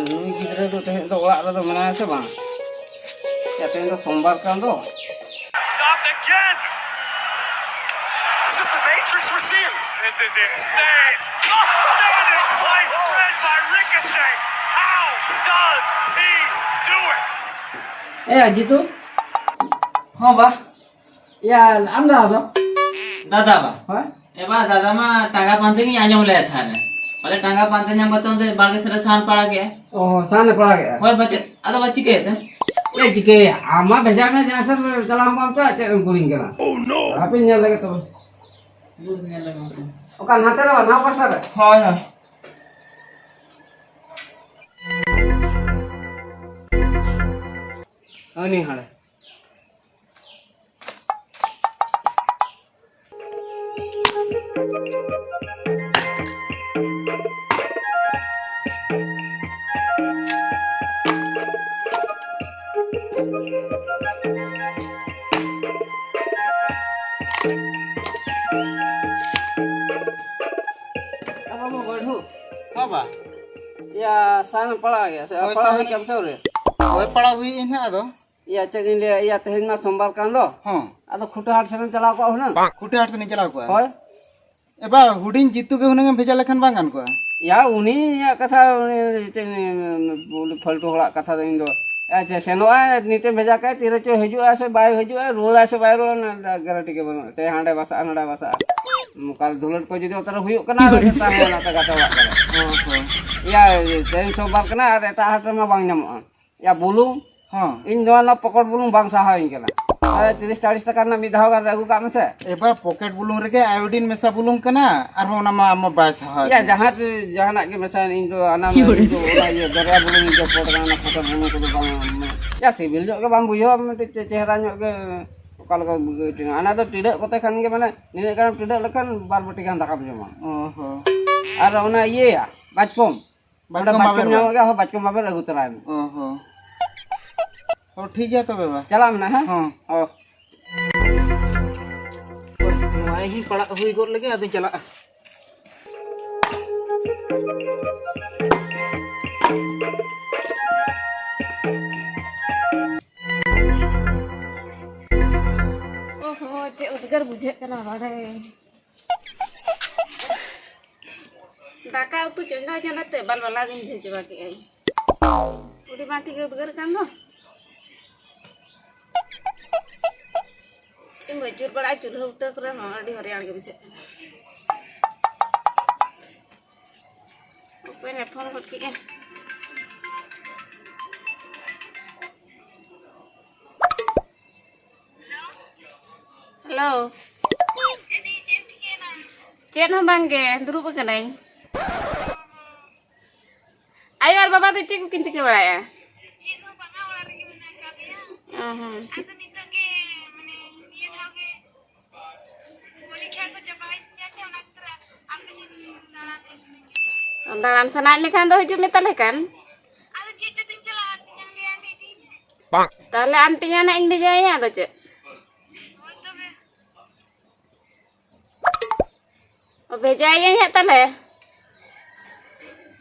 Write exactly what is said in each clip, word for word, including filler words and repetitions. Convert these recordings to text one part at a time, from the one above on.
ᱱᱩᱭ ᱜᱤᱫᱽᱨᱟᱹ ᱫᱚ ᱛᱮᱦᱮᱧ ᱫᱚ ᱚᱲᱟᱜ ᱨᱮᱫᱚ ᱢᱮᱱᱟᱭᱟ ᱥᱮ ᱵᱟᱝ? ᱭᱟ, ᱛᱮᱦᱮᱧ ᱫᱚ ᱥᱳᱢᱵᱟᱨ ᱠᱟᱱ ᱫᱚ᱾ Stopped again. Is this the Matrix we're seeing? This is insane. Outstanding sliced bread by Ricochet. How does he do it? ᱮ ᱡᱤᱛᱩ᱾ ᱦᱚᱸ ᱵᱟ᱾ ᱭᱟ, ᱟᱢ ᱫᱟᱫᱟ ᱫᱚ? ᱫᱟᱫᱟ ᱵᱟ? ᱦᱳᱭ᱾ ᱮ ᱵᱟ, ᱫᱟᱫᱟ ᱢᱟ ᱴᱟᱸᱜᱟ ᱯᱟᱱᱛᱮ ᱜᱤᱧ ᱟᱸᱡᱚᱢ ᱞᱮᱫ ᱛᱟᱦᱮᱸᱱᱟ᱾ ᱯᱟᱞᱮ ᱴᱟᱸᱜᱟ ᱯᱟᱱᱛᱮ ᱧᱟᱢ ᱠᱟᱛᱮ ᱚᱱᱛᱮ ᱵᱟᱲᱜᱮ ᱥᱮᱫ ᱨᱮ ᱥᱟᱦᱟᱱ ᱯᱟᱲᱟ ᱠᱮᱜᱼᱟ᱾ ᱚ, ᱥᱟᱦᱟᱱ ᱮ ᱯᱟᱲᱟ ᱠᱮᱜᱼᱟ? ᱦᱳᱭ, ᱯᱟᱪᱮᱫ᱾ ᱟᱫᱚ ᱵᱟ ᱪᱤᱠᱟᱹᱭᱮᱫ ᱛᱮ? ᱪᱮᱫ ᱪᱤᱠᱟᱹᱭᱟ? ᱟᱢ ᱢᱟ ᱵᱷᱮᱡᱟ ᱢᱮ ᱡᱟᱦᱟᱸ ᱥᱮᱫ ᱪᱟᱞᱟᱣ ᱦᱚᱸ ᱵᱟᱢ ᱪᱟᱞᱟᱜ, ᱪᱮᱫ ᱮᱢ ᱠᱩᱞᱤᱧ ᱠᱟᱱᱟ? ᱦᱟᱯᱮᱧ ᱧᱮᱞ ᱞᱮᱜᱮ ᱛᱚᱵᱮ᱾ ᱧᱮᱞ ᱞᱮᱜᱮ ᱢᱮᱥᱮ᱾ ᱚᱠᱟ ᱱᱟᱛᱮ ᱨᱮ ᱵᱟ, ᱱᱟᱣᱟ ᱯᱟᱥᱴᱟ ᱨᱮ? ᱦᱳᱭ, ᱦᱳᱭ᱾ ᱦᱟᱹᱱᱤ ᱦᱟᱸᱰᱮ᱾ ᱟᱵᱚ ᱵᱟᱹᱲᱦᱩ᱾ ᱦᱚᱸ ᱵᱟ᱾ ᱭᱟ, ᱥᱟᱦᱟᱱ ᱯᱟᱲᱟᱜ ᱜᱮᱭᱟ ᱥᱮ? ᱦᱳᱭ, ᱯᱟᱲᱟᱜ ᱥᱟᱦᱟᱱ᱾ ᱦᱩᱭ ᱠᱟᱱ ᱥᱮ ᱟᱹᱣᱨᱤ? ᱦᱳᱭ, ᱯᱟᱲᱟᱜ ᱦᱩᱭ ᱮᱱ ᱦᱟᱸᱜ ᱟᱫᱚ᱾ ᱭᱟ, ᱪᱮᱫ ᱤᱧ ᱞᱟᱹᱭᱟ, ᱭᱟ, ᱛᱮᱦᱮᱧ ᱢᱟ ᱥᱳᱢᱵᱟᱨ ᱠᱟᱱ ᱫᱚ᱾ ᱦᱚᱸ᱾ ᱟᱫᱚ ᱠᱷᱩᱴᱟᱹ ᱦᱟᱴ ᱥᱮᱱ ᱮᱢ ᱪᱟᱞᱟᱣ ᱠᱚᱜᱼᱟ ᱦᱩᱱᱟᱹᱝ? ᱠᱷᱩᱴᱟᱹ ᱦᱟᱴ ᱥᱮᱱ ᱤᱧ ᱪᱟᱞᱟᱣ ᱠᱚᱜᱼᱟ᱾ ᱦᱳᱭ᱾ ᱮ ᱵᱟ, ᱦᱩᱰᱤᱧ ᱡᱤᱛᱩ ᱜᱮ ᱦᱩᱱᱟᱹᱝ ᱮᱢ ᱵᱷᱮᱡᱟ ᱞᱮᱠᱷᱟᱱ ᱵᱟᱝ ᱜᱟᱱ ᱠᱚᱜᱼᱟ? ᱭᱟ, ᱩᱱᱤᱭᱟᱜ ᱠᱟᱛᱷᱟ, ᱩᱱᱤ ᱢᱤᱫᱴᱮᱱ ᱩᱱᱤ ᱯᱷᱟᱞᱛᱩ ᱦᱚᱲᱟᱜ ᱠᱟᱛᱷᱟ ᱫᱚ ᱤᱧ ᱫᱚ, ᱟᱪᱪᱷᱟ, ᱥᱮᱱᱚᱜᱼᱟᱭ, ᱱᱤᱛᱮᱢ ᱵᱷᱮᱡᱟ ᱠᱟᱭ, ᱛᱤᱨᱮ ᱪᱚ ᱦᱤᱡᱩᱜᱼᱟ ᱥᱮ ᱵᱟᱭ ᱦᱤᱡᱩᱜᱼᱟ, ᱨᱩᱣᱟᱹᱲᱟᱭ ᱥᱮ ᱵᱟᱭ ᱨᱩᱣᱟᱹᱲᱟ, ᱚᱱᱟ ᱨᱮᱱᱟᱜ ᱜᱮᱨᱮᱱᱴᱤ ᱜᱮ ᱵᱟᱹᱱᱩᱜᱼᱟ᱾ ᱛᱮ ᱦᱟᱸᱰᱮ ᱵᱟᱥᱟᱜᱼᱟ, ᱱᱚᱰᱮ ᱵᱟᱥᱟᱜᱼᱟ᱾ ᱚᱠᱟ ᱫᱷᱩᱞᱟᱹᱴ ᱠᱚ ᱡᱩᱫᱤ ᱚᱱᱛᱮ ᱨᱮ ᱦᱩᱭᱩᱜ ᱠᱟᱱᱟ, ᱟᱫᱚ ᱛᱟᱦᱮᱸ ᱚᱱᱟ ᱛᱮ ᱜᱟᱛᱮ ᱚᱲᱟᱜ ᱠᱚᱨᱮ᱾ ᱦᱚᱸ, ᱦᱚᱸ᱾ ᱭᱟ, ᱛᱮᱦᱮᱧ ᱥᱳᱢᱵᱟᱨ ᱠᱟᱱᱟ ᱟᱨ ᱮᱴᱟᱜ ᱦᱟᱴ ᱨᱮᱢᱟ ᱵᱟᱝ ᱧᱟᱢᱚᱜᱼᱟ᱾ ᱭᱟ, ᱵᱩᱞᱩᱝ? ᱦᱚᱸ᱾ ᱤᱧ ᱱᱚᱣᱟ, ᱱᱚᱣᱟ ᱯᱚᱠᱚᱴ ᱵᱩᱞᱩᱝ ᱵᱟᱝ ᱥᱟᱦᱟᱣᱤᱧ ᱠᱟᱱᱟ᱾ ᱟᱨ ᱛᱤᱨᱤᱥ ᱪᱟᱞᱤᱥ ᱴᱟᱠᱟ ᱨᱮᱱᱟᱜ ᱢᱤᱫ ᱫᱷᱟᱣ ᱜᱟᱱ ᱨᱮ ᱟᱹᱜᱩ ᱠᱟᱜ ᱢᱮᱥᱮ᱾ ᱮ ᱵᱟ, ᱯᱚᱠᱮᱴ ᱵᱩᱞᱩᱝ ᱨᱮᱜᱮ ᱟᱭᱳᱰᱤᱱ ᱢᱮᱥᱟ ᱵᱩᱞᱩᱝ ᱠᱟᱱᱟ, ᱟᱨᱦᱚᱸ ᱚᱱᱟ ᱢᱟ ᱟᱢ ᱢᱟ ᱵᱟᱭ ᱥᱟᱦᱟᱣ ᱭᱟ, ᱜᱮ᱾ ᱡᱟᱦᱟᱸ ᱛᱮ ᱡᱟᱦᱟᱱᱟᱜ ᱜᱮ ᱢᱮᱥᱟ, ᱤᱧ ᱫᱚ ᱚᱱᱟ ᱢᱟ, ᱤᱧ ᱫᱚ ᱚᱱᱟ ᱤᱭᱟᱹ ᱫᱚᱨᱭᱟ ᱵᱩᱞᱩᱝ, ᱤᱧ ᱫᱚ ᱯᱚᱴ ᱠᱟᱱᱟ, ᱚᱱᱟ ᱯᱚᱠᱮᱴ ᱵᱩᱞᱩᱝ ᱠᱚᱫᱚ ᱵᱟᱝ, ᱢᱟᱱᱮ, ᱭᱟ, ᱥᱤᱵᱤᱞ ᱧᱚᱜ ᱜᱮ ᱵᱟᱝ ᱵᱩᱡᱷᱟᱹᱣᱟ, ᱢᱤᱫᱴᱮᱡ ᱪᱮ-, ᱪᱮᱦᱨᱟ ᱧᱚᱜ ᱜᱮ ᱚᱠᱟ ᱞᱮᱠᱟ ᱵᱩᱡᱷᱟᱹᱣ ᱦᱚᱪᱚᱧᱟ᱾ ᱚᱱᱟ ᱫᱚ ᱴᱤᱰᱟᱹᱜ ᱠᱚᱛᱮ ᱠᱷᱟᱱ ᱜᱮ, ᱢᱟᱱᱮ, ᱱᱤᱱᱟᱹᱜ ᱜᱟᱱ ᱴᱤᱰᱟᱹᱜ ᱞᱮᱠᱷᱟᱱ ᱵᱟᱨ ᱵᱟᱹᱴᱤ ᱜᱟᱱ ᱫᱟᱠᱟᱢ ᱡᱚᱢᱟ᱾ ᱚ ᱦᱚᱸ᱾ ᱟᱨ ᱚᱱᱟ ᱤᱭᱟᱹᱭᱟ, ᱵᱟᱪᱠᱚᱢ, ᱚᱸᱰᱮ ᱵᱟᱪᱠᱚᱢ ᱵᱟᱪᱠᱚᱢ ᱵᱟᱵᱮᱨ ᱧᱟᱢᱚᱜ ᱵᱟ? ᱜᱮᱭᱟ, ᱦᱚᱸ, ᱵᱟᱪᱠᱚᱢ ᱵᱟᱵᱮᱨ ᱟᱹᱜᱩ ᱛᱚᱨᱟᱭ ᱢᱮ᱾ ᱚ ᱦᱚᱸ᱾ ᱦᱚᱸ, ᱴᱷᱤᱠ ᱜᱮᱭᱟ ᱛᱚᱵᱮ ᱵᱟ᱾ ᱪᱟᱞᱟᱜ ᱢᱮ ᱱᱟᱦᱟᱜ, ᱦᱮᱸ? ᱦᱚᱸ᱾ ᱦᱚᱸ᱾ ᱱᱚᱣᱟ ᱜᱮ ᱯᱟᱲᱟᱜ ᱦᱩᱭ ᱜᱚᱫ ᱞᱮᱜᱮ, ᱟᱫᱚᱧ ᱪᱟᱞᱟᱜᱼᱟ᱾ ᱚᱦᱚ, ᱪᱮᱫ ᱩᱫᱽᱜᱟᱹᱨ ᱵᱩᱡᱷᱟᱹᱜ ᱠᱟᱱᱟ ᱵᱟᱲᱟᱭ᱾ ᱫᱟᱠᱟ ᱩᱛᱩ ᱪᱚᱸᱫᱟ ᱪᱚᱸᱫᱟ ᱛᱮ ᱵᱟᱞ ᱵᱟᱞᱟ ᱜᱤᱧ ᱵᱩᱡᱷᱟᱹᱣ ᱪᱟᱵᱟ ᱠᱮᱜᱼᱟᱹᱧ᱾ ᱟᱹᱰᱤ ᱵᱟᱝ ᱴᱷᱤᱠ ᱜᱮ ᱩᱫᱽᱜᱟᱹᱨ ᱠᱟᱱ ᱫᱚ᱾ ᱪᱮᱫ ᱮᱢ ᱟᱹᱪᱩᱨ ᱵᱟᱲᱟᱜᱼᱟ ᱪᱩᱞᱦᱟᱹ ᱵᱩᱴᱟᱹ ᱠᱚᱨᱮ ᱦᱚᱸ, ᱟᱹᱰᱤ ᱦᱚᱨᱭᱟᱲ ᱜᱮ ᱵᱩᱡᱷᱟᱹᱜ ᱠᱟᱱᱟ᱾ ᱚᱠᱚᱭ ᱱᱮ ᱯᱷᱳᱱ ᱜᱚᱫ ᱠᱮᱜᱼᱟ? ᱦᱮᱞᱳ᱾ ᱪᱮᱫ ᱦᱚᱸ ᱵᱟᱝ ᱜᱮ, ᱫᱩᱲᱩᱵ ᱟᱠᱟᱱᱟᱹᱧ᱾ ᱟᱭᱳ ᱟᱨ ᱵᱟᱵᱟ ᱫᱚ ᱪᱮᱫ ᱠᱚᱠᱤᱱ ᱪᱤᱠᱟᱹ ᱵᱟᱲᱟᱭᱟ? ᱚ ᱦᱚᱸ᱾ ᱫᱟᱬᱟᱱ ᱥᱟᱱᱟᱭᱮᱫ ᱢᱮᱠᱷᱟᱱ ᱫᱚ ᱦᱤᱡᱩᱜ ᱢᱮ ᱛᱟᱦᱞᱮ ᱠᱷᱟᱱ᱾ ᱛᱟᱦᱞᱮ ᱟᱢ ᱛᱮᱧᱟᱝ ᱱᱟᱜ ᱤᱧ ᱵᱷᱮᱡᱟᱭᱟ, ᱟᱫᱚ ᱪᱮᱫ? ᱵᱷᱮᱡᱟᱭᱟᱹᱧ ᱦᱟᱸᱜ ᱛᱟᱦᱞᱮ᱾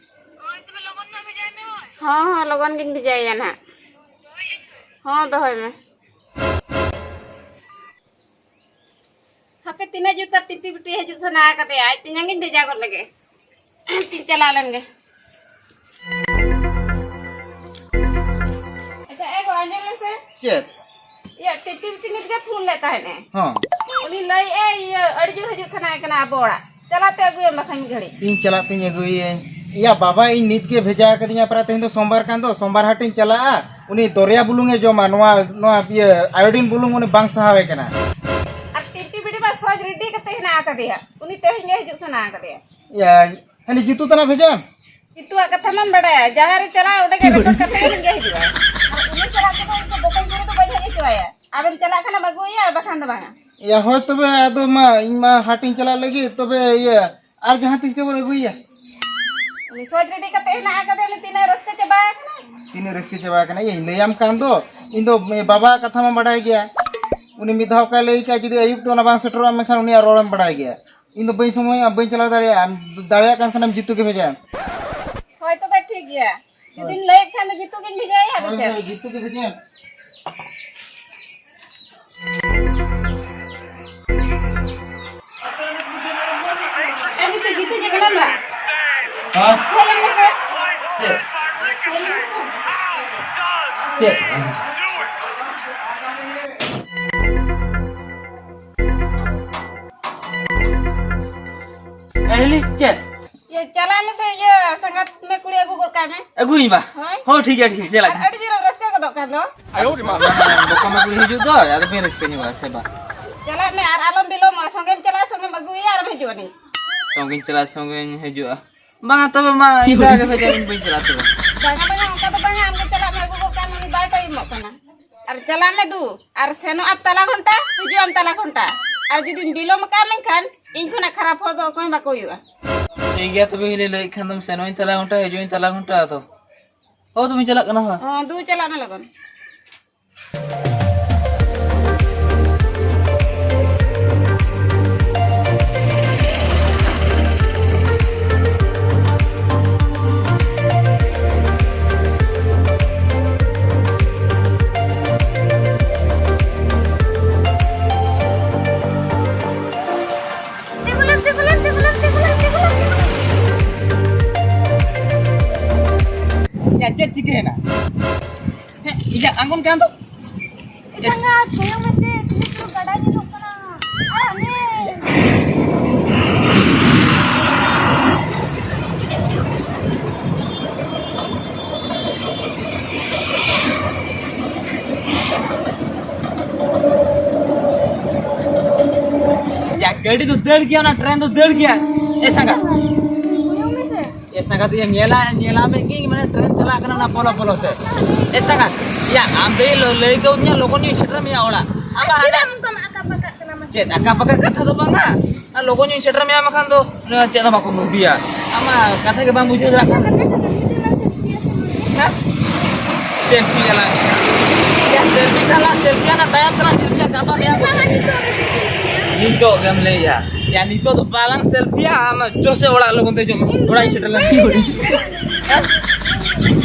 ᱦᱚᱸ, ᱦᱚᱸ, ᱞᱚᱜᱚᱱ ᱜᱤᱧ ᱵᱷᱮᱡᱟᱭᱟ ᱱᱟᱦᱟᱜ᱾ ᱦᱚᱸ, ᱫᱚᱦᱚᱭ ᱢᱮ᱾ ᱦᱟᱯᱮ, ᱛᱤᱱᱟᱹᱜ ᱡᱩᱛ ᱟᱨ ᱴᱤᱯᱤ ᱵᱤᱴᱤ ᱦᱤᱡᱩᱜ ᱥᱟᱱᱟ ᱟᱠᱟᱫᱮᱭᱟ, ᱟᱡ ᱛᱮᱧᱟᱝ ᱤᱧ ᱵᱷᱮᱡᱟ ᱜᱚᱫ ᱞᱮᱜᱮ᱾ ᱛᱤᱧ ᱪᱟᱞᱟᱣ ᱞᱮᱱ ᱜᱮ᱾ ᱟᱪᱪᱷᱟ, ᱮ ᱜᱚ, ᱟᱸᱡᱚᱢ ᱢᱮᱥᱮ᱾ ᱪᱮᱫ? ᱤᱭᱟᱹ, ᱴᱤᱯᱤ ᱵᱤᱴᱤ ᱱᱤᱛ ᱜᱮ ᱯᱷᱳᱱ ᱞᱮᱫ ᱛᱟᱦᱮᱸᱫ ᱮ᱾ ᱦᱚᱸ᱾ ᱩᱱᱤ ᱞᱟᱹᱭᱮᱫ ᱟᱭ, ᱤᱭᱟᱹ, ᱟᱹᱰᱤ ᱡᱳᱨ ᱦᱤᱡᱩᱜ ᱥᱟᱱᱟᱭᱮ ᱠᱟᱱᱟ ᱟᱵᱚ ᱚᱲᱟᱜ᱾ ᱪᱟᱞᱟᱜ ᱛᱮ ᱟᱹᱜᱩᱭᱟᱢ ᱵᱟᱠᱷᱟᱱ ᱢᱤᱫ ᱜᱷᱟᱹᱲᱤᱡ᱾ ᱤᱧ ᱪᱟᱞᱟᱜ ᱛᱤᱧ ᱟᱹᱜᱩᱭᱟᱹᱧ᱾ ᱤᱭᱟ ᱵᱟᱵᱟ, ᱤᱧ ᱱᱤᱛ ᱜᱮ ᱵᱷᱮᱡᱟ ᱟᱠᱟᱫᱤᱧᱟ, ᱯᱨᱟᱭ ᱛᱮᱦᱮᱧ ᱫᱚ ᱥᱳᱢᱵᱟᱨ ᱠᱟᱱ ᱫᱚ, ᱥᱳᱢᱵᱟᱨ ᱦᱟᱴ ᱤᱧ ᱪᱟᱞᱟᱜᱼᱟ᱾ ᱩᱱᱤ ᱫᱚᱨᱭᱟ ᱵᱩᱞᱩᱝ ᱮ ᱡᱚᱢᱟ, ᱱᱚᱣᱟ, ᱱᱚᱣᱟ ᱤᱭᱟᱹ ᱟᱭᱳᱰᱤᱱ ᱵᱩᱞᱩᱝ ᱩᱱᱤ ᱵᱟᱝ ᱥᱟᱦᱟᱣ ᱮ ᱠᱟᱱᱟ᱾ ᱟᱨ ᱴᱤᱯᱤ ᱵᱤᱴᱤ ᱢᱟ ᱥᱚᱡᱽ ᱨᱮᱰᱤ ᱠᱟᱛᱮ ᱦᱮᱱᱟᱜ ᱟᱠᱟᱫᱮᱭᱟ, ᱩᱱᱤ ᱛᱮᱦᱮᱧ ᱜᱮ ᱦᱤᱡᱩᱜ ᱥᱟᱱᱟ ᱟᱠᱟᱫᱮᱭᱟ᱾ ᱤᱭᱟ, ᱦᱟᱹᱱᱤ ᱡᱤᱛᱩ ᱛᱟᱱᱟ ᱵᱷᱮᱡᱟᱭᱟᱢ᱾ ᱡᱤᱛᱩᱣᱟᱜ ᱠᱟᱛᱷᱟ ᱢᱟᱢ ᱵᱟᱰᱟᱭᱟ, ᱡᱟᱦᱟᱸ ᱨᱮ ᱪᱟᱞᱟᱜᱼᱟ ᱚᱸᱰᱮ ᱜᱮ ᱨᱮᱠᱚᱨᱰ ᱠᱟᱛᱮ ᱜᱮ ᱦᱤᱡᱩᱜᱼᱟ᱾ ᱟᱨ ᱩᱱᱤ ᱥᱟᱞᱟᱜ ᱛᱮᱫᱚ ᱤᱧ ᱫᱚ ᱵᱚᱠᱚᱧ ᱠᱩᱲᱤ ᱫᱚ ᱵᱟᱹᱧ ᱦᱮᱡ ᱦᱚᱪᱚ ᱟᱭᱟ᱾ ᱟᱢᱮᱢ ᱪᱟᱞᱟᱜ ᱠᱷᱟᱱᱮᱢ ᱟᱹᱜᱩᱭᱮᱭᱟ, ᱟᱨ ᱵᱟᱠᱷᱟᱱ ᱫᱚ ᱵᱟᱝᱟ᱾ ᱤᱭᱟ, ᱦᱳᱭ ᱛᱚᱵᱮ, ᱟᱫᱚ ᱢᱟ, ᱤᱧ ᱢᱟ ᱦᱟᱴ ᱤᱧ ᱪᱟᱞᱟᱜ ᱞᱟᱹᱜᱤᱫ, ᱛᱚᱵᱮ ᱤᱭᱟᱹ, ᱟᱨ ᱡᱟᱦᱟᱸ ᱛᱤᱥ ᱜᱮᱵᱚᱱ ᱟᱹᱜᱩᱭᱮᱭᱟ᱾ ᱩᱱᱤ ᱥᱚᱡᱽ ᱨᱮᱰᱤ ᱠᱟᱛᱮ ᱦᱮᱱᱟᱜ ᱟᱠᱟᱫᱮᱭᱟ, ᱩᱱᱤ ᱛᱤᱱᱟᱹᱜ ᱨᱟᱹᱥᱠᱟᱹ ᱪᱟᱵᱟ ᱟᱠᱟᱱᱟ᱾ ᱛᱤᱱᱟᱹᱜ ᱨᱟᱹᱥᱠᱟᱹ ᱪᱟᱵᱟ ᱟᱠᱟᱱᱟ, ᱤᱧ ᱞᱟᱹᱭᱟᱢ ᱠᱟᱱ ᱫᱚ, ᱤᱧ ᱫᱚ ᱵᱟᱵᱟ ᱠᱟᱛᱷᱟ ᱢᱟ ᱵᱟᱰᱟᱭ ᱜᱮᱭᱟ᱾ ᱩᱱᱤ ᱢᱤᱫ ᱫᱷᱟᱣ ᱚᱠᱟᱭ ᱞᱟᱹᱭ ᱠᱟᱜᱼᱟ, ᱡᱩᱫᱤ ᱟᱹᱭᱩᱵ ᱛᱮ ᱚᱱᱟ ᱵᱟᱝ ᱥᱮᱴᱮᱨᱚᱜᱼᱟ, ᱢᱮᱱᱠᱷᱟᱱ ᱩᱱᱤᱭᱟᱜ ᱨᱚᱲᱮᱢ ᱵᱟᱰᱟᱭ ᱜᱮᱭᱟ᱾ ᱤᱧ ᱫᱚ ᱵᱟᱹᱧ ᱥᱚᱢᱚᱭᱚᱜᱼᱟ, ᱵᱟᱹᱧ ᱪᱟᱞᱟᱣ ᱫᱟᱲᱮᱭᱟᱜᱼᱟ᱾ ᱟᱢ ᱫᱟᱲᱮᱭᱟᱜ ᱠᱟᱱ ᱠᱷᱟᱱᱮᱢ ᱡᱤᱛᱩ ᱜᱮ ᱵᱷᱮᱡᱟᱭᱮᱢ᱾ ᱦᱳᱭ ᱛᱚᱵᱮ ᱴᱷᱤᱠ ᱜᱮᱭᱟ᱾ ᱡᱩᱫᱤᱢ ᱞᱟᱹᱭᱮᱫ ᱠᱷᱟᱱ ᱫᱚ ᱡᱤᱛᱩ ᱜᱤᱧ ᱵᱷᱮᱡᱟᱭᱟ ᱟᱫᱚ ᱦᱳᱭ, ᱪᱮᱫ? ᱦᱳᱭ, ᱡᱤᱛᱩ ᱜᱮ ᱵᱷᱮᱡᱟᱭᱟ᱾ ᱟᱨ ᱱᱤᱛᱚᱜ ᱡᱤᱛᱩ ᱡᱮ ᱠᱟᱱᱟ ᱵᱟ? ᱦᱮᱸ? ᱦᱮᱡ ᱞᱮᱱ ᱢᱮᱥᱮ᱾ ᱪᱮᱫ? ᱪᱮᱫ? ᱮ ᱦᱤᱞᱤ, ᱪᱮᱫ? ᱤᱭᱟᱹ, ᱪᱟᱞᱟᱜ ᱢᱮᱥᱮ, ᱤᱭᱟᱹ, ᱥᱟᱸᱜᱟᱛ ᱢᱮ ᱠᱩᱲᱤ ᱟᱹᱜᱩ ᱜᱚᱫ ᱠᱟᱭ ᱢᱮ᱾ ᱟᱹᱜᱩᱭᱤᱧ ᱵᱟ? ᱦᱳᱭ᱾ ᱦᱚᱸ, ᱴᱷᱤᱠ ᱜᱮᱭᱟ, ᱴᱷᱤᱠ ᱜᱮᱭᱟ, ᱪᱟᱞᱟᱜ ᱟᱨ ᱜᱮ᱾ ᱟᱹᱰᱤ ᱡᱳᱨᱮᱢ ᱨᱟᱹᱥᱠᱟᱹ ᱜᱚᱫᱚᱜ ᱠᱟᱱ ᱫᱚ᱾ ᱟᱭᱳ ᱨᱮ ᱢᱟ᱾ ᱵᱚᱠᱟ ᱢᱟ ᱠᱩᱲᱤ ᱦᱤᱡᱩᱜ ᱫᱚ, ᱟᱫᱚ ᱵᱟᱹᱧ ᱨᱟᱹᱥᱠᱟᱹ ᱧᱚᱜᱚᱜᱼᱟ ᱥᱮ ᱵᱟ? ᱪᱟᱞᱟᱜ ᱢᱮ ᱟᱨ ᱟᱞᱚᱢ ᱵᱤᱞᱚᱢᱚᱜᱼᱟ, ᱥᱚᱸᱜᱮᱢ ᱪᱟᱞᱟᱜᱼᱟ, ᱥᱚᱸᱜᱮᱢ ᱟᱹᱜᱩᱭᱮᱭᱟ ᱟᱨᱮᱢ ᱦᱤᱡᱩᱜ ᱟᱹᱱᱤᱡ᱾ ᱥᱚᱸᱜᱮᱧ ᱪᱟᱞᱟᱜᱼᱟ, ᱥᱚᱸᱜᱮᱧ ᱦᱤᱡᱩᱜᱼᱟ᱾ ᱵᱟᱝᱟ, ᱛᱚᱵᱮ ᱢᱟ, ᱤᱧ ᱫᱚ ᱟᱜᱮ ᱵᱷᱮᱡᱟ ᱤᱧ, ᱵᱟᱹᱧ ᱪᱟᱞᱟᱜᱼᱟ ᱛᱚᱵᱮ᱾ ᱵᱟᱝᱟ, ᱵᱟᱝᱟ, ᱚᱱᱠᱟ ᱫᱚ ᱵᱟᱝᱟ, ᱟᱢᱜᱮ ᱪᱟᱞᱟᱜ ᱢᱮ, ᱟᱹᱜᱩ ᱜᱚᱫ ᱠᱟᱭ ᱢᱮ, ᱩᱱᱤ ᱵᱟᱭ ᱛᱟᱭᱚᱢᱚᱜ ᱠᱟᱱᱟ᱾ ᱟᱨ ᱪᱟᱞᱟᱜ ᱢᱮ ᱫᱩ, ᱟᱨ ᱥᱮᱱᱚᱜ ᱟᱢ ᱛᱟᱞᱟ ᱜᱷᱚᱱᱴᱟ, ᱦᱤᱡᱩᱜ ᱟᱢ ᱛᱟᱞᱟ ᱜᱷᱚᱱᱴᱟ᱾ ᱟᱨ ᱡᱩᱫᱤᱢ ᱵᱤᱞᱚᱢ ᱟᱠᱟᱫ ᱢᱮᱱᱠᱷᱟᱱ ᱤᱧ ᱠᱷᱚᱱᱟᱜ ᱠᱷᱟᱨᱟᱯ ᱦᱚᱲ ᱫᱚ ᱚᱠᱚᱭ ᱦᱚᱸ ᱵᱟᱠᱚ ᱦᱩᱭᱩᱜᱼᱟ᱾ ᱴᱷᱤᱠ ᱜᱮᱭᱟ, ᱛᱚᱵᱮ ᱦᱤᱞᱤ ᱞᱟᱹᱭᱮᱫ ᱠᱷᱟᱱ ᱫᱚᱢ ᱥᱮᱱᱚᱜ ᱟᱹᱧ ᱛᱟᱞᱟ ᱜᱷᱚᱱᱴᱟ, ᱦᱤᱡᱩᱜ ᱟᱹᱧ ᱛᱟᱞᱟ ᱜᱷᱚᱱᱴᱟ ᱟᱫᱚ᱾ ᱦᱳ, ᱛᱚᱵᱮᱧ ᱪᱟᱞᱟᱜ ᱠᱟᱱᱟ ᱦᱟᱸᱜ᱾ ᱦᱚᱸ, ᱫᱩ ᱪᱟᱞᱟᱜ ᱢᱮ ᱞᱚᱜᱚᱱ᱾ ᱛᱤᱸᱜᱩ ᱞᱮᱢ, ᱛᱤᱸᱜᱩ ᱞᱮᱢ, ᱛᱤᱸᱜᱩ ᱞᱮᱢ, ᱛᱤᱸᱜᱩ ᱞᱮᱢ, ᱛᱤᱸᱜᱩ ᱞᱮᱢ, ᱛᱤᱸᱜᱩ ᱞᱮᱢ᱾ ᱭᱟ, ᱪᱮᱫ ᱪᱤᱠᱟᱹᱭᱮᱱᱟ? ᱦᱮᱸ, ᱤᱧᱟᱹᱜ ᱟᱸᱜᱚᱱ ᱠᱟᱱ ᱫᱚ᱾ ᱮ ᱥᱟᱸᱜᱟᱛ, ᱠᱚᱭᱚᱜ ᱢᱮᱥᱮ, ᱛᱤᱱᱟᱹᱜ ᱪᱚᱨᱚᱠ ᱜᱟᱰᱟ ᱧᱮᱞᱚᱜ ᱠᱟᱱᱟ᱾ ᱟᱨ ᱦᱟᱱᱮ᱾ ᱭᱟ, ᱜᱟᱹᱰᱤ ᱫᱚ ᱫᱟᱹᱲ ᱜᱮᱭᱟ, ᱚᱱᱟ ᱴᱨᱮᱱ ᱫᱚ ᱫᱟᱹᱲ ᱜᱮᱭᱟ᱾ ᱮ ᱥᱟᱸᱜᱟᱛ᱾ ᱠᱚᱭᱚᱜ ᱢᱮᱥᱮ᱾ ᱮ ᱥᱟᱸᱜᱟᱛ, ᱤᱭᱟᱹ, ᱧᱮᱞᱟ, ᱧᱮᱞᱟ ᱢᱮ ᱜᱤᱧ, ᱢᱟᱱᱮ, ᱴᱨᱮᱱ ᱪᱟᱞᱟᱜ ᱠᱟᱱᱟ ᱚᱱᱟ ᱯᱚᱞᱚ ᱯᱚᱞᱚ ᱛᱮ᱾ ᱮ ᱥᱟᱸᱜᱟᱛ, ᱭᱟ, ᱟᱢ ᱫᱚ ᱞᱟᱹᱭ ᱠᱟᱹᱣᱫᱤᱧᱟ, ᱞᱚᱜᱚᱱ ᱧᱚᱜ ᱤᱧ ᱥᱮᱴᱮᱨ ᱢᱮᱭᱟ ᱚᱲᱟᱜ᱾ ᱟᱢ ᱟᱨ ᱪᱮᱫᱟᱜ ᱚᱱᱠᱟᱢ ᱟᱠᱟ ᱯᱟᱠᱟᱜ ᱠᱟᱱᱟ ᱢᱟᱥᱮ? ᱪᱮᱫ ᱟᱠᱟ ᱯᱟᱠᱟ ᱠᱟᱛᱷᱟ ᱫᱚ ᱵᱟᱝᱟ, ᱟᱨ ᱞᱚᱜᱚᱱ ᱧᱚᱜ ᱤᱧ ᱥᱮᱴᱮᱨ ᱢᱮᱭᱟ, ᱵᱟᱠᱷᱟᱱ ᱫᱚ ᱪᱮᱫ ᱦᱚᱸ ᱵᱟᱠᱚ ᱵᱩᱜᱤᱭᱟ᱾ ᱟᱢᱟᱜ ᱠᱟᱛᱷᱟ ᱜᱮ ᱵᱟᱢ ᱵᱩᱡᱷᱟᱹᱣ ᱫᱟᱲᱮᱭᱟᱜ ᱠᱟᱱᱟ᱾ ᱦᱮᱸ? ᱥᱮᱞᱯᱷᱤ ᱟᱞᱟᱝ᱾ ᱭᱟ, ᱥᱮᱞᱯᱷᱤ ᱠᱟᱞᱟ, ᱥᱮᱞᱯᱷᱤ ᱟᱱᱟ ᱛᱟᱭᱚᱢ ᱛᱮᱞᱟᱝ ᱥᱮᱞᱯᱷᱤᱭᱟ, ᱜᱟᱯᱟ ᱢᱮᱭᱟᱝ᱾ ᱱᱤᱛᱚᱜ ᱜᱮᱢ ᱞᱟᱹᱭᱟ᱾ ᱭᱟ, ᱱᱤᱛᱚᱜ ᱫᱚ ᱵᱟᱞᱟᱝ ᱥᱮᱞᱯᱷᱤᱭᱟ, ᱟᱢ ᱡᱳᱨ ᱥᱮ ᱚᱲᱟᱜ ᱞᱚᱜᱚᱱ ᱫᱮᱡᱚᱜ ᱢᱮ᱾ ᱚᱲᱟᱜ ᱤᱧ ᱥᱮᱴᱮᱨ ᱞᱮᱱ ᱜᱮ᱾ ᱦᱮᱸ?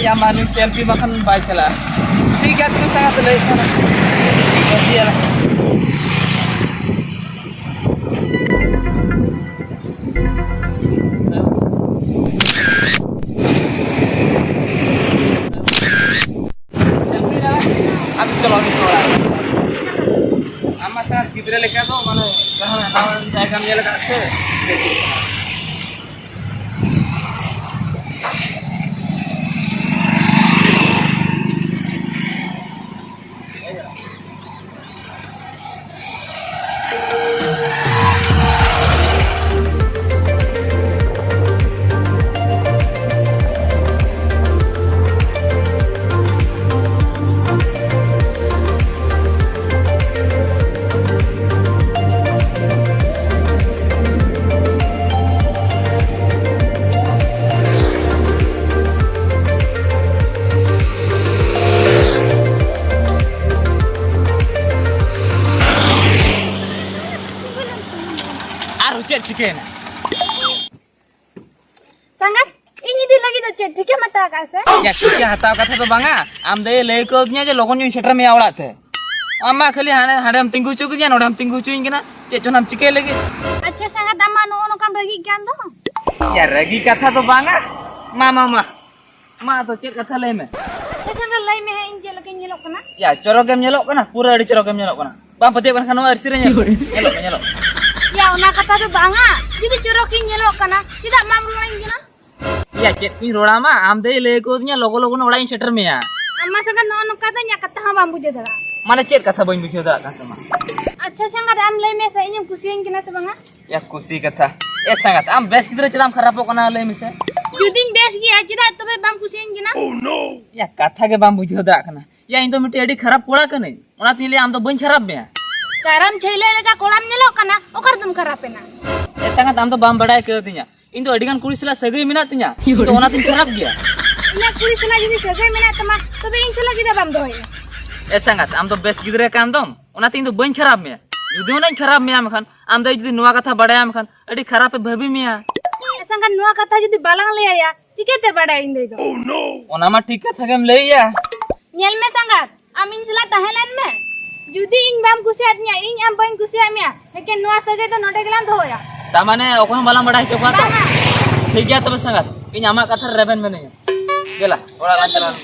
ᱭᱟ ᱢᱟ, ᱱᱩᱭ ᱥᱮᱞᱯᱷᱤ ᱵᱟᱠᱷᱟᱱ ᱵᱟᱭ ᱪᱟᱞᱟᱜᱼᱟ᱾ ᱴᱷᱤᱠ ᱜᱮᱭᱟ, ᱛᱚᱵᱮ ᱥᱟᱸᱜᱟᱛ ᱞᱟᱹᱭ ᱠᱟᱱᱟ᱾ ᱧᱮᱞᱟ᱾ ᱟᱫᱚ ᱪᱚᱞᱚ, ᱱᱤᱛᱚᱜ ᱚᱲᱟᱜ᱾ ᱟᱢ ᱢᱟ ᱥᱟᱸᱜᱟᱛ ᱜᱤᱫᱽᱨᱟᱹ ᱞᱮᱠᱟ ᱫᱚ, ᱢᱟᱱᱮ, ᱡᱟᱦᱟᱸ ᱱᱟᱣᱟ ᱡᱟᱭᱜᱟᱢ ᱧᱮᱞ ᱟᱠᱟᱫ ᱥᱮ? ᱟᱨ ᱪᱮᱫ ᱪᱤᱠᱟᱹᱭᱮᱱᱟ? ᱥᱟᱸᱜᱟᱛ, ᱤᱧ ᱤᱫᱤ ᱞᱟᱹᱜᱤᱫ ᱫᱚ ᱪᱮᱫ ᱴᱷᱤᱠᱟᱹᱢ ᱦᱟᱛᱟᱣ ᱟᱠᱟᱫ ᱥᱮ? ᱭᱟ, ᱴᱷᱤᱠᱟᱹ ᱦᱟᱛᱟᱣ ᱠᱟᱛᱷᱟ ᱫᱚ ᱵᱟᱝᱟ, ᱟᱢ ᱫᱚᱭ ᱞᱟᱹᱭ ᱠᱟᱣᱫᱤᱧᱟ ᱡᱮ ᱞᱚᱜᱚᱱ ᱧᱚᱜ ᱤᱧ ᱥᱮᱴᱮᱨ ᱢᱮᱭᱟ ᱚᱲᱟᱜ ᱛᱮ᱾ ᱟᱢ ᱢᱟ ᱠᱷᱟᱹᱞᱤ ᱦᱟᱸᱰᱮ, ᱦᱟᱸᱰᱮᱢ ᱛᱤᱸᱜᱩ ᱦᱚᱪᱚ ᱠᱤᱫᱤᱧᱟ, ᱱᱚᱰᱮᱢ ᱛᱤᱸᱜᱩ ᱦᱚᱪᱚᱧ ᱠᱟᱱᱟ᱾ ᱪᱮᱫ ᱪᱚ ᱱᱟᱢ ᱪᱤᱠᱟᱹᱭ ᱞᱟᱹᱜᱤᱫ? ᱟᱪᱪᱷᱟ ᱥᱟᱸᱜᱟᱛ, ᱟᱢ ᱢᱟ ᱱᱚᱜᱼᱚ ᱱᱚᱝᱠᱟᱢ ᱨᱟᱹᱜᱤᱜ ᱠᱟᱱ ᱫᱚ᱾ ᱭᱟ, ᱨᱟᱹᱜᱤ ᱠᱟᱛᱷᱟ ᱫᱚ ᱵᱟᱝᱟ᱾ ᱢᱟ, ᱢᱟ, ᱢᱟ᱾ ᱢᱟ, ᱟᱫᱚ ᱪᱮᱫ ᱠᱟᱛᱷᱟ ᱞᱟᱹᱭ ᱢᱮ? ᱟᱪᱪᱷᱟ ᱥᱟᱸᱜᱟᱛ, ᱞᱟᱹᱭ ᱢᱮ ᱦᱟᱸᱜ, ᱤᱧ ᱪᱮᱫ ᱞᱮᱠᱟᱧ ᱧᱮᱞᱚᱜ ᱠᱟᱱᱟ? ᱭᱟ, ᱪᱚᱨᱚᱠ ᱜᱮᱢ ᱧᱮᱞᱚᱜ ᱠᱟᱱᱟ, ᱯᱩᱨᱟᱹ ᱟᱹᱰᱤ ᱪᱚᱨᱚᱠ ᱜᱮᱢ ᱧᱮᱞᱚᱜ ᱠᱟᱱᱟ᱾ ᱵᱟᱢ ᱯᱟᱹᱛᱭᱟᱹᱜ ᱠᱟᱱ ᱠᱷᱟᱱ ᱱᱚᱣᱟ ᱟᱹᱨᱥᱤ ᱨᱮ ᱧᱮᱞ ᱢᱮ᱾ ᱧᱮᱞᱚᱜ ᱢᱮ, ᱧᱮᱞᱚᱜ ᱢᱮ᱾ ᱭᱟ, ᱚᱱᱟ ᱠᱟᱛᱷᱟ ᱫᱚ ᱵᱟᱝᱟ᱾ ᱡᱩᱫᱤ ᱪᱚᱨᱚᱠ ᱤᱧ ᱧᱮᱞᱚᱜ ᱠᱟᱱᱟ, ᱪᱮᱫᱟᱜ ᱵᱟᱢ ᱨᱚᱲᱟᱹᱧ ᱠᱟᱱᱟ? ᱭᱟ, ᱪᱮᱫ ᱠᱚᱧ ᱨᱚᱲ ᱟᱢᱟ? ᱟᱢ ᱫᱚᱭ ᱞᱟᱹᱭ ᱠᱟᱣᱫᱤᱧᱟ ᱞᱚᱜᱚ ᱞᱚᱜᱚᱱ ᱚᱲᱟᱜ ᱤᱧ ᱥᱮᱴᱮᱨ ᱢᱮᱭᱟ᱾ ᱟᱢ ᱢᱟ ᱥᱟᱸᱜᱟᱛ ᱱᱚᱜᱼᱚ ᱱᱚᱝᱠᱟ ᱫᱚ ᱤᱧᱟᱹᱜ ᱠᱟᱛᱷᱟ ᱦᱚᱸ ᱵᱟᱢ ᱵᱩᱡᱷᱟᱹᱣ ᱫᱟᱲᱮᱭᱟᱜᱼᱟ᱾ ᱢᱟᱱᱮ ᱪᱮᱫ ᱠᱟᱛᱷᱟ ᱵᱟᱹᱧ ᱵᱩᱡᱷᱟᱹᱣ ᱫᱟᱲᱮᱭᱟᱜ ᱠᱟᱱ ᱛᱟᱢᱟ? ᱟᱪᱪᱷᱟ ᱥᱟᱸᱜᱟᱛ, ᱟᱢ ᱞᱟᱹᱭ ᱢᱮ ᱥᱮ, ᱤᱧᱮᱢ ᱠᱩᱥᱤᱭᱟᱹᱧ ᱠᱟᱱᱟ ᱥᱮ ᱵᱟᱝᱟ? ᱭᱟ, ᱠᱩᱥᱤ ᱠᱟᱛᱷᱟ᱾ ᱮ ᱥᱟᱸᱜᱟᱛ, ᱟᱢ ᱵᱮᱥ ᱜᱤᱫᱽᱨᱟᱹ ᱪᱮᱫᱟᱜ ᱮᱢ ᱠᱷᱟᱨᱟᱯᱚᱜ ᱠᱟᱱᱟ, ᱞᱟᱹᱭ ᱢᱮᱥᱮ? ᱡᱩᱫᱤᱧ ᱵᱮᱥ ᱜᱮᱭᱟ, ᱪᱮᱫᱟᱜ ᱛᱚᱵᱮ ᱵᱟᱢ ᱠᱩᱥᱤᱭᱟᱹᱧ ᱠᱟᱱᱟ? ᱭᱟ, ᱠᱟᱛᱷᱟ ᱜᱮ ᱵᱟᱢ ᱵᱩᱡᱷᱟᱹᱣ ᱫᱟᱲᱮᱭᱟᱜ ᱠᱟᱱᱟ᱾ ᱭᱟ, ᱤᱧ ᱫᱚ ᱢᱤᱫᱴᱮᱡ ᱟᱹᱰᱤ ᱠᱷᱟᱨᱟᱯ ᱠᱚᱲᱟ ᱠᱟᱹᱱᱟᱹᱧ, ᱚᱱᱟᱛᱤᱧ ᱞᱟᱹᱭᱟ ᱟᱢ ᱫᱚ ᱵᱟᱹᱧ ᱠᱷᱟᱨᱟᱯ ᱢᱮᱭᱟ᱾ ᱠᱟᱨᱟᱢ ᱪᱷᱟᱹᱭᱞᱟᱹ ᱞᱮᱠᱟ ᱠᱚᱲᱟᱢ ᱧᱮᱞᱚᱜ ᱠᱟᱱᱟ, ᱚᱠᱟ ᱨᱮᱫᱚᱢ ᱠᱷᱟᱨᱟᱯ ᱮᱱᱟ? ᱮ ᱥᱟᱸᱜᱟᱛ, ᱟᱢ ᱫᱚ ᱵᱟᱢ ᱵᱟᱲᱟᱭ ᱠᱟᱹᱣᱫᱤᱧᱟ, ᱤᱧ ᱫᱚ ᱟᱹᱰᱤ ᱜᱟᱱ ᱠᱩᱲᱤ ᱥᱟᱞᱟᱜ ᱥᱟᱹᱜᱟᱹᱭ ᱢᱮᱱᱟᱜ ᱛᱤᱧᱟ, ᱤᱧ ᱫᱚ ᱚᱱᱟᱛᱤᱧ ᱠᱷᱟᱨᱟᱯ ᱜᱮᱭᱟ᱾ ᱤᱧᱟᱹᱜ ᱠᱩᱲᱤ ᱥᱟᱞᱟᱜ ᱡᱩᱫᱤ ᱥᱟᱹᱜᱟᱹᱭ ᱢᱮᱱᱟᱜ ᱛᱟᱢᱟ, ᱛᱚᱵᱮ ᱤᱧ ᱥᱟᱞᱟᱜ ᱪᱮᱫᱟᱜ ᱵᱟᱢ ᱫᱚᱦᱚᱭᱮᱫᱼᱟ? ᱮ ᱥᱟᱸᱜᱟᱛ, ᱟᱢ ᱫᱚ ᱵᱮᱥ ᱜᱤᱫᱽᱨᱟᱹ ᱠᱟᱱ ᱫᱚᱢ, ᱚᱱᱟᱛᱮ ᱤᱧ ᱫᱚ ᱵᱟᱹᱧ ᱠᱷᱟᱨᱟᱯ ᱢᱮᱭᱟ᱾ ᱡᱩᱫᱤ ᱦᱩᱱᱟᱹᱧ ᱠᱷᱟᱨᱟᱯ ᱢᱮᱭᱟ, ᱢᱮᱱᱠᱷᱟᱱ ᱟᱢ ᱫᱚ ᱡᱩᱫᱤ ᱱᱚᱣᱟ ᱠᱟᱛᱷᱟ ᱵᱟᱲᱟᱭᱟᱢ ᱠᱷᱟᱱ ᱟᱹᱰᱤ ᱠᱷᱟᱨᱟᱯ ᱮ ᱵᱷᱟᱹᱵᱤ ᱢᱮᱭᱟ᱾ ᱮ ᱥᱟᱸᱜᱟᱛ, ᱱᱚᱣᱟ ᱠᱟᱛᱷᱟ ᱡᱩᱫᱤ ᱵᱟᱞᱟᱝ ᱞᱟᱹᱭᱟᱭᱟ, ᱪᱤᱠᱟᱹᱛᱮ ᱵᱟᱲᱟᱭᱟᱹᱧ ᱫᱟᱹᱭ ᱫᱚ? ᱚᱱᱟ ᱢᱟ ᱴᱷᱤᱠ ᱠᱟᱛᱷᱟ ᱜᱮᱢ ᱞᱟᱹᱭᱮᱜᱼᱟ᱾ ᱧᱮᱞ ᱢᱮ ᱥᱟᱸᱜᱟᱛ, ᱟᱢ ᱤᱧ ᱥᱟᱞᱟᱜ ᱛᱟᱦᱮᱸ ᱞᱮᱱ ᱢᱮ᱾ ᱡᱩᱫᱤ ᱤᱧ ᱵᱟᱢ ᱠᱩᱥᱤᱭᱟᱫᱤᱧᱟ, ᱤᱧ ᱟᱢ ᱵᱟᱹᱧ ᱠᱩᱥᱤᱭᱟᱫ ᱢᱮᱭᱟ, ᱮᱠᱮᱱ ᱱᱚᱣᱟ ᱥᱟᱹᱜᱟᱹᱭ ᱫᱚ ᱱᱚᱰᱮ ᱜᱮᱞᱟᱝ ᱫᱚᱦᱚᱭᱟ᱾ ᱛᱟᱨ ᱢᱟᱱᱮ ᱚᱠᱚᱭ ᱦᱚᱸ ᱵᱟᱞᱟᱝ ᱵᱟᱲᱟᱭ ᱦᱚᱪᱚ ᱠᱚᱣᱟ ᱛᱚ? ᱵᱟᱝᱟ᱾ ᱴᱷᱤᱠ ᱜᱮᱭᱟ ᱛᱚᱵᱮ ᱥᱟᱸᱜᱟᱛ, ᱤᱧ ᱟᱢᱟᱜ ᱠᱟᱛᱷᱟ ᱨᱮ ᱨᱮᱵᱮᱱ ᱢᱤᱱᱟᱹᱧᱟ᱾ ᱫᱮᱞᱟ, ᱚᱲᱟᱜ ᱞᱟᱝ ᱪᱟᱞᱟᱜᱼᱟ᱾